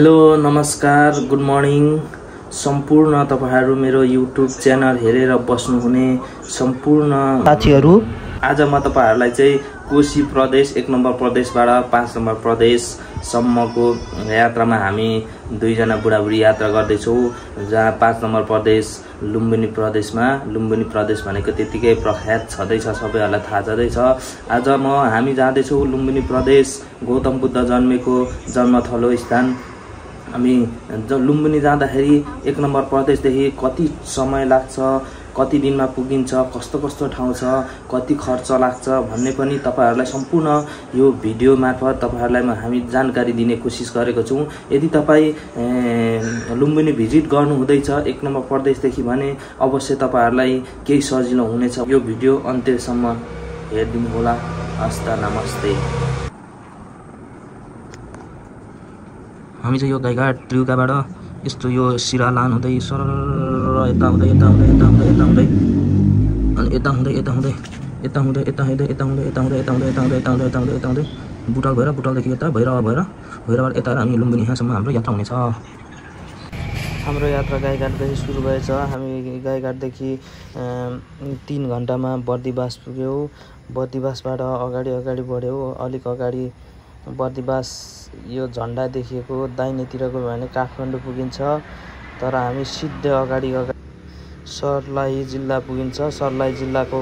Hello नमस्कार good morning सम्पूर्ण तपाईहरु मेरो युट्युब च्यानल हेरेर बस्नुहुने सम्पूर्ण साथीहरु। आज म तपाईहरुलाई चाहिँ कोशी प्रदेश 1 नम्बर प्रदेशबाट 5 नम्बर प्रदेश सम्मको यात्रामा हामी दुईजना बुढाबुढी यात्रा गर्दै छौं। जहाँ 5 नम्बर प्रदेश लुम्बिनी प्रदेशमा लुम्बिनी प्रदेश भनेको त्यतिकै प्रख्यात छदैछ, सबैहरुलाई थाहा छदैछ। आज हामी जाँदै छौं लुम्बिनी प्रदेश, गौतम बुद्ध जन्मेको जन्मथलो स्थान। हामी लुम्बिनी जाँदाखेरि 1 नम्बर प्रदेशदेखि कति समय लाग्छ, कति दिनमा पुगिन्छ, कस्तो कस्तो ठाउँ छ, कति खर्च लाग्छ भन्ने पनि तपाईहरुलाई सम्पूर्ण यो भिडियो मार्फत तपाईहरुलाई हामी जानकारी दिने कोसिस गरेको छौं। यदि तपाई लुम्बिनी भिजिट गर्नु हुँदैछ 1 नम्बर प्रदेशदेखि भने अवश्य तपाईहरुलाई केही सजिलो हुनेछ। यो भिडियो अन्त्यसम्म हेर्दिनु होला। हस्त नमस्ते। हामी चाहिँ यो गाईघाट त्रिउकाबाट यस्तो यो सिरालान हुँदै सर यता हुँदै यता हुँदै यता हुँदै यता हुँदै अनि यता हुँदै यता हुँदै यता हुँदै यता हुँदै यता हुँदै यता हुँदै यता हुँदै यता हुँदै यता हुँदै यता हुँदै यता हुँदै बुटल भएर बुटलदेखि यता भैरवाबाट यता हामी लुम्बिनी यहाँसम्म हाम्रो यात्रा हुनेछ। हाम्रो यात्रा गाईघाटदेखि सुरु भएछ। हामी गाईघाटदेखि 3 घण्टामा बर्दिवास पुग्यौं। बर्दिवासबाट अगाडि बढ्यौं। अलिक अगाडि बर्दिवास यो झण्डा देखिएको दाहिनेतिरको भने काठमाडौँ पुगिन्छ, तर हामी सिधै अगाडि सर्लाही जिल्ला पुगिन्छ। सर्लाही जिल्लाको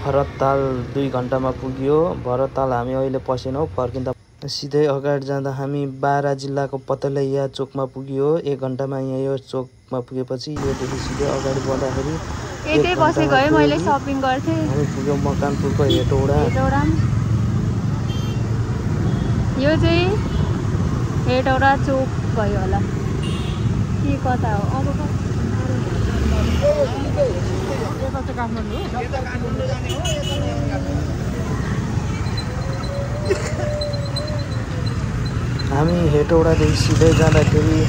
भरतताल 2 घण्टामा पुग्यो। भरतताल हामी अहिले पसेनौं, फर्किँदा सिधै अगाडि जाँदा हामी बारा जिल्लाको पतलैया चोकमा पुग्यो। 1 घण्टामा यहाँ यो चोकमा पुगेपछि योदेखि सिधै अगाडि बढ्दाखेरि यतै बसे गए। मैले शपिङ गर्थे। हामी पुग्यौं मकानपुरको हेटौडा। यो चाहिँ हेटौडा चोक भयो होला के कता हो। अब हामी हेटौडादेखि सिधै जाँदाखेरि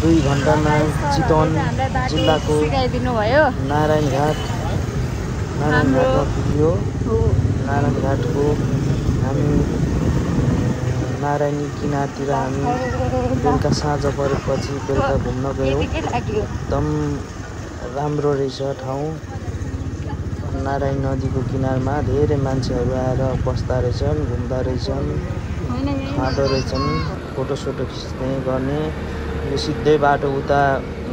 2 घण्टामा चितवन जिल्लाको नारायणघाटमा पुग्यो। नारायणघाटको हामी नारायणी किनारतिर हामी बेलुका साँझ परेपछि बेलुका घुम्न गयौँ। एकदम राम्रो रहेछ ठाउँ। नारायणी नदीको किनारमा धेरै मान्छेहरू आएर बस्दा रहेछन्, घुम्दा रहेछन्, खाँदो रहेछन्, फोटोसोटो खिच्ने गर्ने। यो सिधै बाटो उता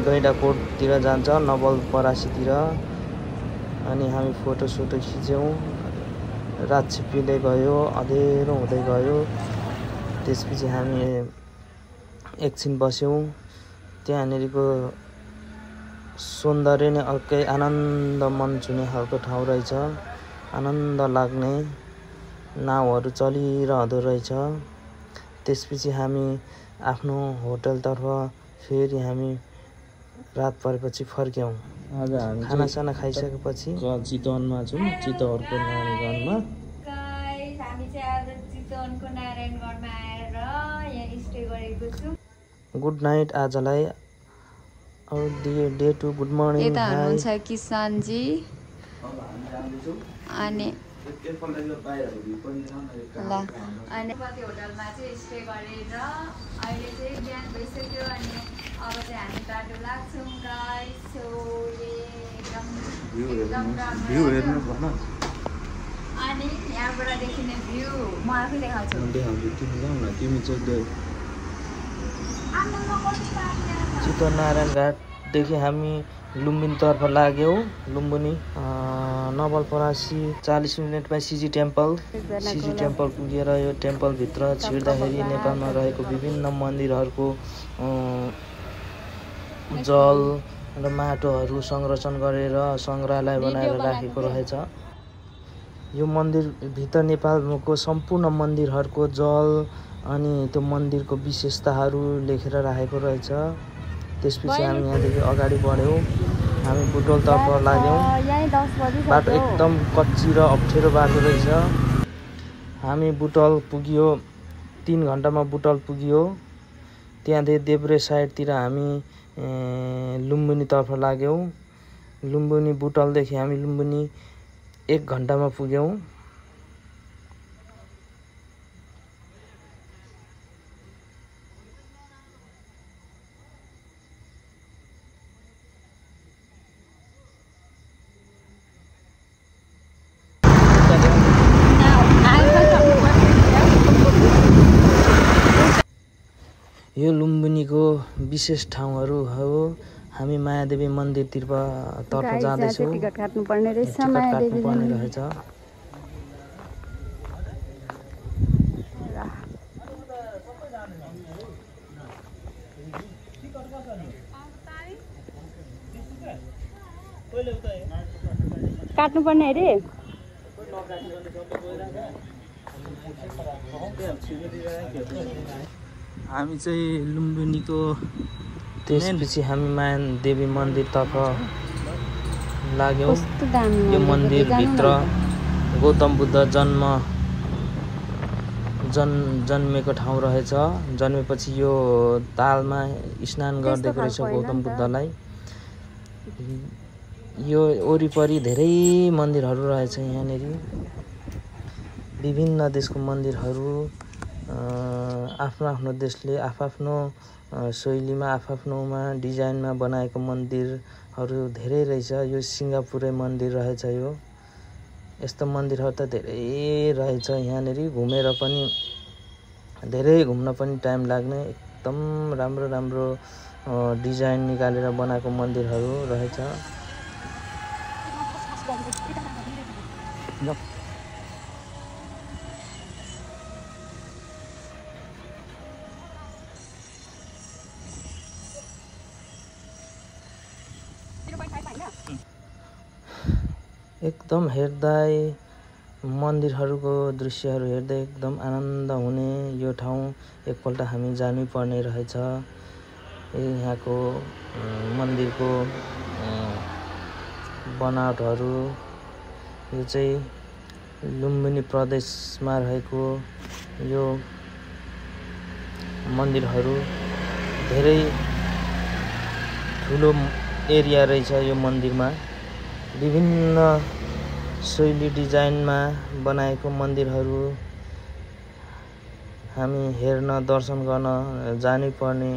गैंडाकोटतिर जान्छ, नवलपरासीतिर। अनि हामी फोटोसोटो खिच्यौँ। रात छिप्पिँदै गयो, अँधेरो हुँदै गयो। त्यसपछि हामी एकछिन बस्यौँ। त्यहाँनेरिको सौन्दर्य नै अर्कै आनन्द मन छुने खालको ठाउँ रहेछ। आनन्द लाग्ने नाउहरू चलिरहँदो रहेछ। त्यसपछि हामी आफ्नो होटलतर्फ फेरि हामी रात परेपछि फर्क्यौँ। आज हामी खानासाना खाइसकेपछि चितवनमा छौँ, चितवनको नारायणगढमा। चितवनको नारायणगढमा आएर यहाँ स्टे गरेको छु। गुड नाइट आजलाई। अब डे टु गुड मर्निङ। यता हुनुहुन्छ किसानजी अनि अनि होटलमा चाहिँ स्टे गरेर अहिले चाहिँ बिहान भइसक्यो अनि अब चाहिँ हामी बाटो लाग्छौँ गाइस। सो एकदम भ्यू हेर्नु भन। अनि यहाँबाट देखिने भ्यू म आफै देखाउँछु। तिमी चाहिँ चितवन नारायणघाटदेखि हामी लुम्बिनीतर्फ लाग्यौँ। लुम्बिनी नवलपरासी 40 मिनेटमा सिजी टेम्पल पुगेर यो टेम्पलभित्र छिर्दाखेरि नेपालमा रहेको विभिन्न मन्दिरहरूको जल र माटोहरू संरक्षण गरेर सङ्ग्रहालय बनाएर राखेको रहेछ। यो मन्दिरभित्र नेपालको सम्पूर्ण मन्दिरहरूको जल अनि त्यो मन्दिरको विशेषताहरू लेखेर राखेको रहेछ। त्यसपछि हामी यहाँदेखि अगाडि बढ्यौँ। हामी बुटोलतर्फ लाग्यौँ। बाटो एकदम कच्ची र अप्ठ्यारो बाटो रहेछ। हामी बुटोल पुग्यो, 3 घण्टामा बुटोल पुग्यो। त्यहाँदेखि देब्रे साइडतिर हामी लुम्बिनीतर्फ लाग्यौँ। लुम्बिनी बुटोलदेखि हामी लुम्बिनी 1 घण्टामा पुग्यौँ। यो लुम्बिनीको विशेष ठाउँहरू हो। हामी मायादेवी मन्दिरतिर तर्फ जाँदैछौँ। टिकट काट्नुपर्ने रहेछ टिकट काट्नुपर्ने रहेछ। काट्नुपर्ने अरे हामी चाहिँ लुम्बिनीको त्यसपछि हामी मायादेवी मन्दिरतर्फ लाग्यौँ। यो मन्दिरभित्र गौतम बुद्ध जन्मेको ठाउँ रहेछ। जन्मेपछि यो तालमा स्नान गरिदिएको रहेछ गौतम बुद्धलाई। यो वरिपरि धेरै मन्दिरहरू रहेछ। यहाँनिर विभिन्न देशको मन्दिरहरू आफ्नो आफ्नो देशले आफ्नो शैलीमा आफ्नोमा डिजाइनमा बनाएको मन्दिरहरू धेरै रहेछ। यो सिङ्गापुरे मन्दिर रहेछ। यो यस्तो मन्दिरहरू त धेरै रहेछ। यहाँनिर घुमेर पनि धेरै घुम्न पनि टाइम लाग्ने एकदम राम्रो राम्रो डिजाइन निकालेर बनाएको मन्दिरहरू रहेछ। एकदम हेर्दै मन्दिरहरूको दृश्यहरू हेर्दै एकदम आनन्द हुने यो ठाउँ एकपल्ट हामी जानैपर्ने रहेछ। यहाँको मन्दिरको बनावटहरू यो चाहिँ लुम्बिनी प्रदेशमा रहेको यो मन्दिरहरू धेरै ठुलो एरिया रहेछ। यो मन्दिरमा विभिन्न शैली डिजाइनमा बनाएको मन्दिरहरू हामी हेर्न दर्शन गर्न जानै पर्ने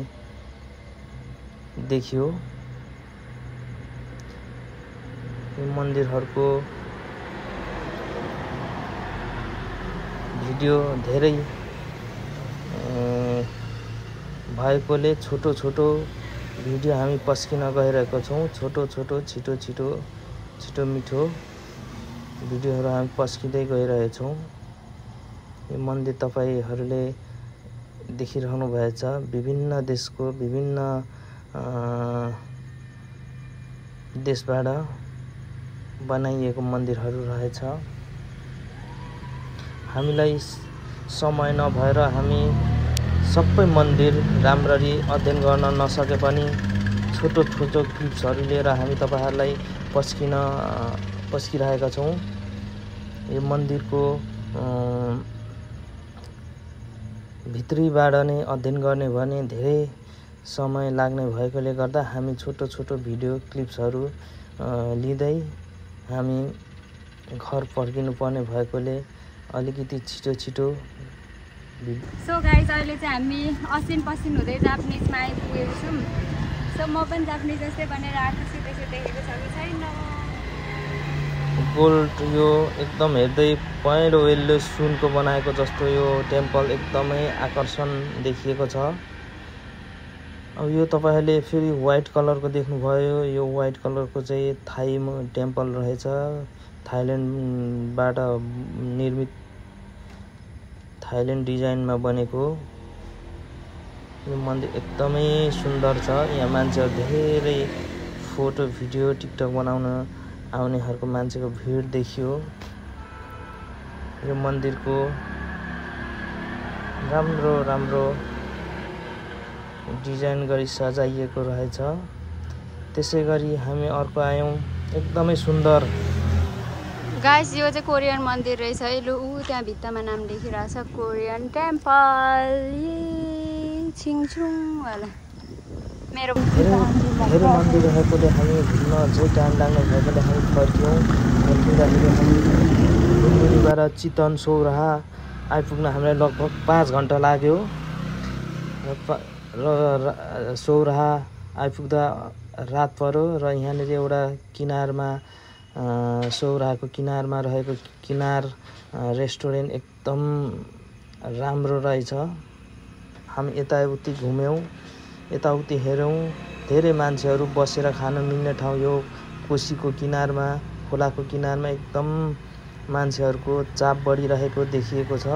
देखियो। यो मन्दिरहरूको भिडियो धेरै भएकोले छोटो छोटो भिडियो हामी पस्किन गइरहेको छौँ। छोटो छिटो मिठो भिडियोहरू हामी पस्किँदै गइरहेछौँ। यो मन्दिर तपाईहरूले देखिरहनु भएछ। विभिन्न देशको विभिन्न देशबाट बनाइएको मन्दिरहरू रहेछ। हामीलाई समय नभएर हामी सबै मन्दिर राम्ररी अध्ययन गर्न नसके पनि छोटो क्लिप्सहरू लिएर हामी तपाईहरूलाई पस्किरहेका छौँ। यो मन्दिरको भित्रीबाट नै अध्ययन गर्ने भने धेरै समय लाग्ने भएकोले गर्दा हामी छोटो भिडियो क्लिप्सहरू लिँदै हामी घर फर्किनु पर्ने भएकोले अलिकति छिटो सो गाइस अहिले चाहिँ हामी असिन पसिन हुँदै जापानिजमा आइपुगेको छौँ। सो म पनि जापानिज जस्तै बनेर आएको छु। त्यसो देखेको छ कि छैन। गोल्ड यो एकदम हेर्दै पहेँलो येल्लो सुनको बनाएको जस्तो यो टेम्पल एकदमै आकर्षण देखिएको छ। अब यो तपाईँहरूले फेरि व्हाइट कलरको देख्नुभयो। यो व्हाइट कलरको चाहिँ थाई टेम्पल रहेछ। थाइल्यान्डबाट निर्मित थाइल्यान्ड डिजाइनमा बनेको यो मन्दिर एकदमै सुन्दर छ। यहाँ मान्छेहरू धेरै फोटो भिडियो टिकटक बनाउन आउनेहरूको मान्छेको भिड देखियो। यो मन्दिरको राम्रो डिजाइन गरी सजाइएको रहेछ। त्यसै गरी हामी अर्को आयौँ। एकदमै सुन्दर गाइस यो चाहिँ कोरियन मन्दिर रहेछ। लु त्यहाँ भित्तामा नाम लेखिरहेछ कोरियन टेम्पल छिङछुङ वाला। मेरो धेरै मन्दिर रहेकोले हामी घुम्न अझै टाइम लाग्ने भएकोले हामी फर्क्यौँ। फर्किँदाखेरि हामी लुम्बिनीबाट चितवन सौराहा आइपुग्न हामीलाई लगभग 5 घन्टा लाग्यो। र सौराहा आइपुग्दा रात पर्यो र यहाँनिर एउटा किनारमा सौराहाको किनारमा रहेको किनार रेस्टुरेन्ट एकदम राम्रो रहेछ। हामी यताउति घुम्यौँ, यताउति हेऱ्यौँ। धेरै मान्छेहरू बसेर खान मिल्ने ठाउँ यो कोसीको किनारमा, खोलाको किनारमा एकदम मान्छेहरूको चाप बढिरहेको देखिएको छ।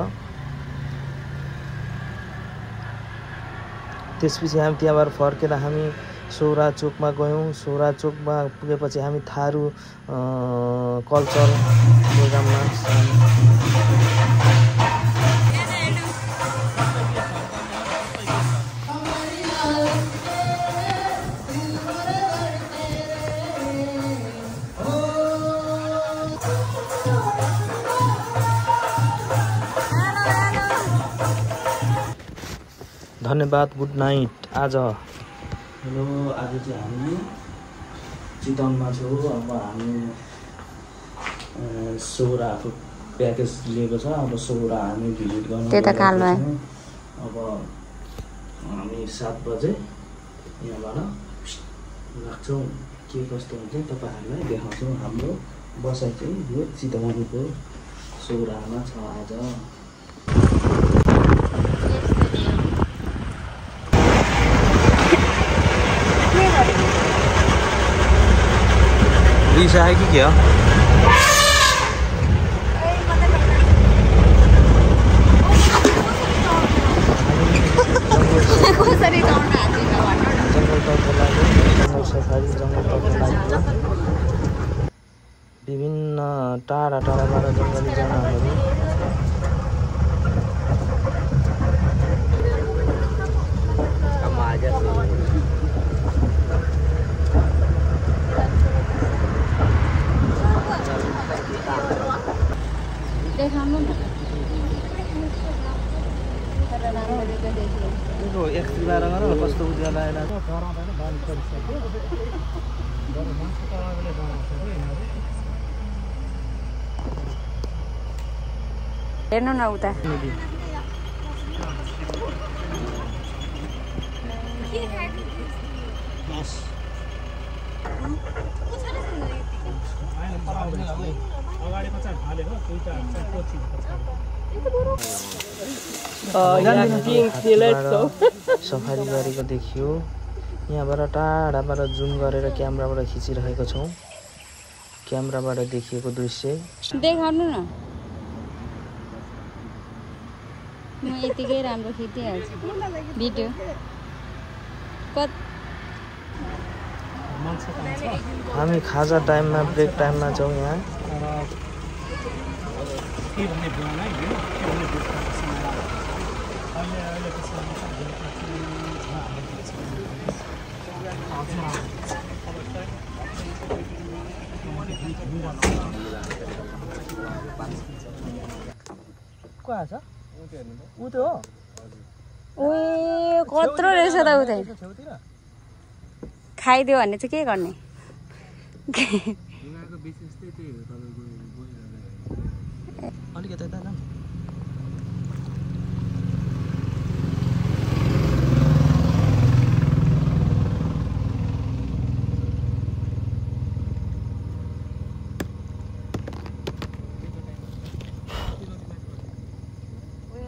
त्यसपछि हामी त्यहाँबाट फर्केर हामी सौरा चोकमा गयौँ। सौरा चोकमा पुगेपछि हामी थारू कल्चर प्रोग्राममा धन्यवाद, गुड नाइट। आज हेलो, आज चाहिँ हामी चितवनमा छौँ। अब हामी सौराको प्याकेज लिएको छ। अब सौरा हामी भिजिट गर्न गइरहेको छौँ। अब हामी 7 बजे यहाँबाट लाग्छौँ। के कस्तो हुन्छ तपाईँहरूलाई देखाउँछौँ। हाम्रो बसाइ चाहिँ यो चितवनको सौरामा छ आज। रिस आयो कि क्या? विभिन्न टाढा टाढाबाट जङ्गली जनावरहरू कस्तो उज्यालो हेर्नु न उता सफारी गरेको देखियो। यहाँबाट टाढाबाट जुम गरेर क्यामेराबाट खिचिरहेको छौँ। क्यामेराबाट देखिएको दृश्य देखाउनु न। म यतिकै राम्रो खिचिहाल्छु भिडियो। हामी खाजा टाइममा, ब्रेक टाइममा छौँ यहाँ। कत्रो रहेछ त उतै। खाइदियो भने चाहिँ के गर्ने?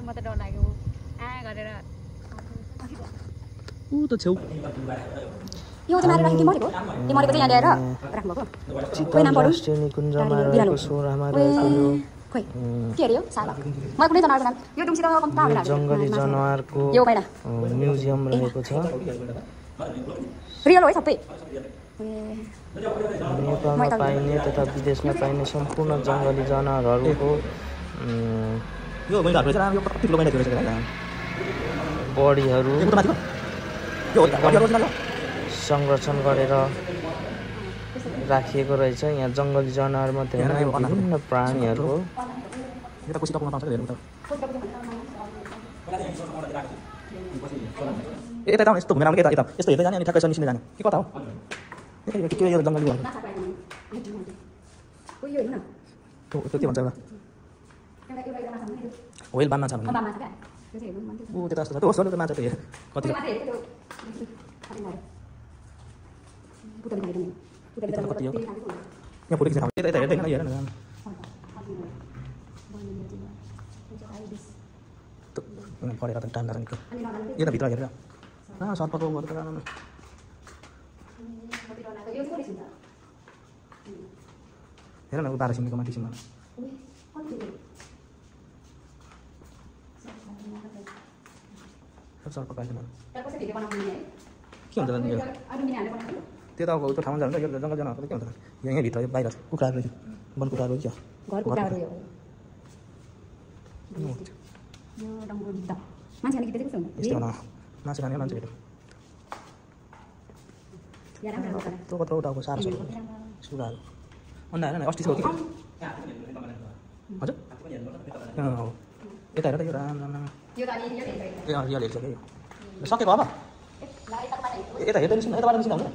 म त डर लाग्यो गरेर त छेउ यो चाहिँ मारेर राखेको मरेको चाहिँ यहाँ ल्याएर राख्नुभएको। कोही नाम पढ्नु राष्ट्रिय निकुञ्जमा रहेको सौरामा रहेको यो खोइ के अरे यो साला मलाई कुनै जनावरको नाम यो दुम्सीको कम्ता होला। जङ्गली जनावरको म्युजियम रहेको छ। रियल हो है सबै। नेपालमा पाइने तथा विदेशमा पाइने सम्पूर्ण जङ्गली जनावरहरूको बडीहरू संरक्षण गरेर राखिएको रहेछ। यहाँ जङ्गली जनावर मात्रै होइन, विभिन्न प्राणीहरूको यता यस्तो घुमेर आउने यता यस्तो हेर्दै जाने अनि ठ्याक्कै निस्किँदै जाने के कता हो के यो जङ्गली हो के भन्छ होइल बानमा छ भने ऊ त्यता जस्तो छ त्यो होस् माछा त हेर कति कति हो यहाँ फोटो खिच्न यता यता हेर्दै हेर न पढेर त टाइम लाग्छ निकै यो त भित्र हेरेर सर्पको त हेर न ऊ 12 सिमीको माथि सिममा सर्प पाइदैन के हुन्छ त्यो त अब त्यो ठाउँमा जान्छ यो जङ्गल जनावरको के हुन्छ यहीँ भित्र यो बाहिर कुखुराहरू वन कुखुराहरू क्या घर कुखुराहरू यो डङ्गो द मान्छे खाने किटेको छ यस्तो न माछा खाने मान्छे भेट्यो त्यो कत्रो टाउको साह्रो छ सुगाहरू अन्डा हेर न अस्ति छ कि हजुर यता हेर त यो राम राम यो त अलि ए यो हेर्छ कि सकेको अब यता हेर्दै निस्किनु यताबाट निस्किनु हुन्छ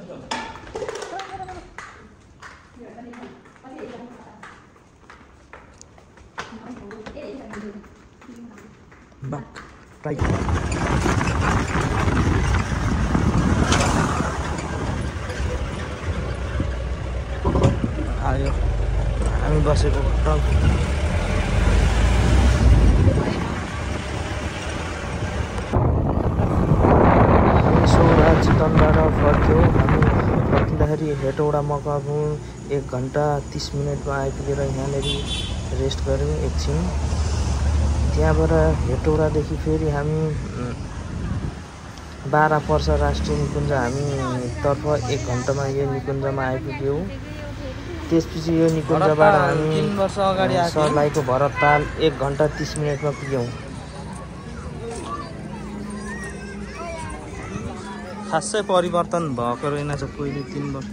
बाक ट्राई आयो हामी बसेको टक चितवनबाट फर्क्यौँ हामी फर्किँदाखेरि हेटौडा मकवानपुर 1 घन्टा 30 मिनटमा आइपुगेर यहाँनिर रेस्ट गऱ्यौँ एकछिन त्यहाँबाट हेटौडादेखि फेरि हामी 12 पर्सा राष्ट्रिय निकुञ्ज हामी तर्फ 1 घन्टामा यो निकुञ्जमा आइपुग्यौँ त्यसपछि यो निकुञ्जबाट हामी 3 वर्ष अगाडि सर्लाहीको भरतताल 1 घन्टा 30 मिनटमा पुग्यौँ खासै परिवर्तन भएको रहेनछ पहिले 3 वर्ष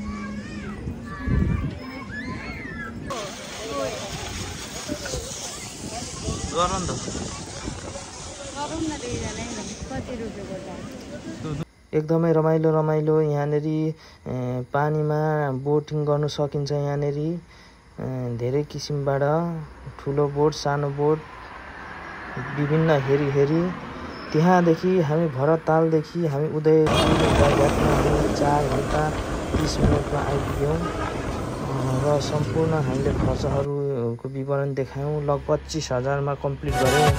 गरौँ त एकदमै रमाइलो यहाँनिर पानीमा बोटिङ गर्नु सकिन्छ यहाँनिर धेरै किसिमबाट ठुलो बोट सानो बोट विभिन्न हेरी त्यहाँदेखि हामी भरततालदेखि हामी उदयपुरमा 4 घन्टा 30 मिनटमा आइपुग्यौँ र सम्पूर्ण हामीले खर्चहरूको विवरण देखायौँ लगभग 25,000 मा कम्प्लिट गऱ्यौँ